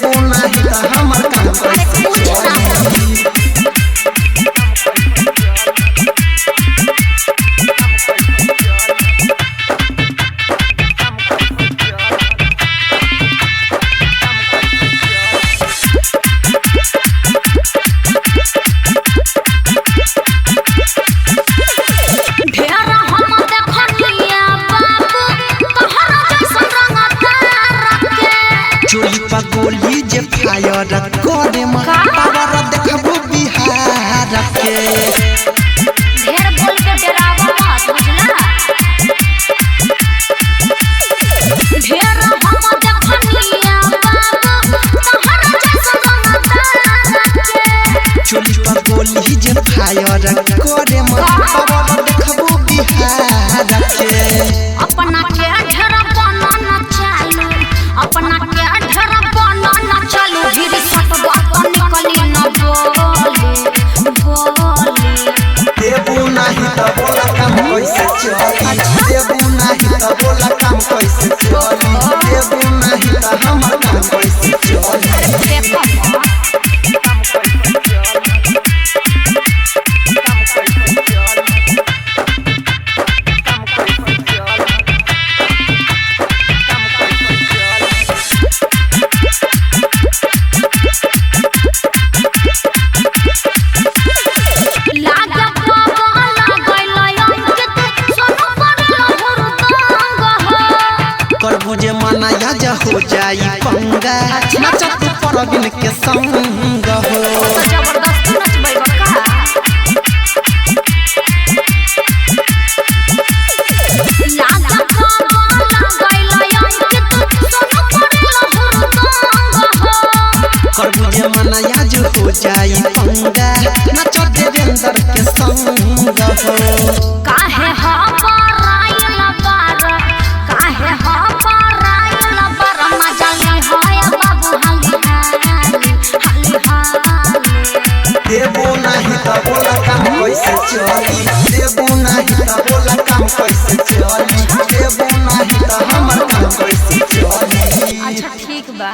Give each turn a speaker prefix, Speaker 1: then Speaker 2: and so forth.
Speaker 1: देबू नाही त हमर काम
Speaker 2: अरे
Speaker 1: कैसे
Speaker 2: कुछ ना हो।
Speaker 1: चली।
Speaker 2: ढेर हम देखनिया बाबू तोहरा जैसन रंगदार के।
Speaker 1: चोली पर गोली जे फायर करे मा
Speaker 2: का?
Speaker 1: पावर देखबू बिहार के।
Speaker 2: ढेर बोल के डरावा मत, बुझला। ढेर हम देखनिया बाबू तोहरा जैसन रंगदार के।
Speaker 1: चोली पर गोली जे फायर करे मा
Speaker 2: का?
Speaker 1: पावर देखबू बिहार के।
Speaker 2: अपना के ढेर बना न चालू, अपना के ढेर बना न चालू, भीड़ सटवा तो निकली न बोली बोली।
Speaker 1: देबू नाही त बोला काम कैसे चली। देबू नाही त बोला काम कैसे चली। देबू नाही त हमर काम कैसे चली।
Speaker 2: देखो मत। लागे बाबा लागल अंकित सोनू पड़ल हुरदंग हो।
Speaker 1: करबू जे मनाया जा हो जाई पंगा, नचत परबिन के संग हो।
Speaker 2: तो जबरदस्ती नचबै का। लागे बाबा लागल अंकित सोनू पड़ल हुरदंग हो।
Speaker 1: करबू जे मनाया जो हो जाई पंगा, नचत देवेंद्र के संग हो।
Speaker 2: काहे हबराइल बार, काहे हबराइल बार, मजा ले होय बाबू हाली हाली हाली हाली।
Speaker 1: देबू नाही त बोला काम कैसे चली। देबू नाही त बोला काम कैसे चली। देबू नाही त हमर काम कैसे चली।
Speaker 2: अच्छा ठीक बा।